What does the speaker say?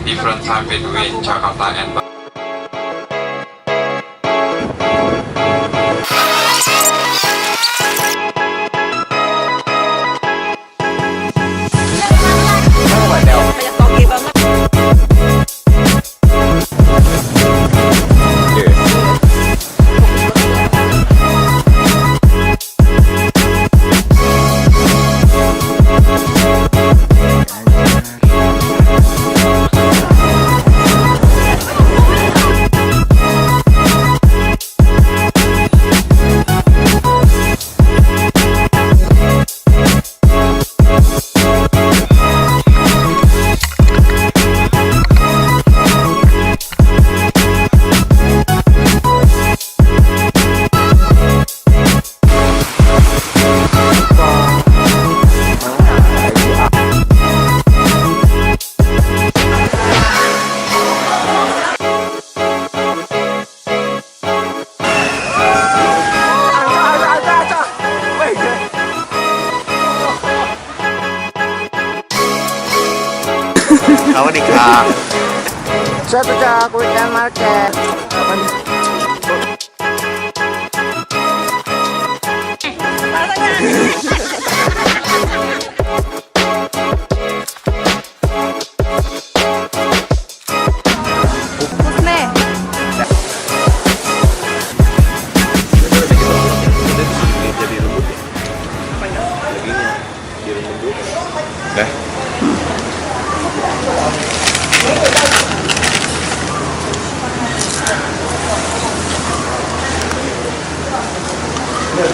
different time between Jakarta and Banyak toge banget. Sawadika. Satu cak weekend market. Jadi lembut ya? Apanya? Jadi lembut. Dah.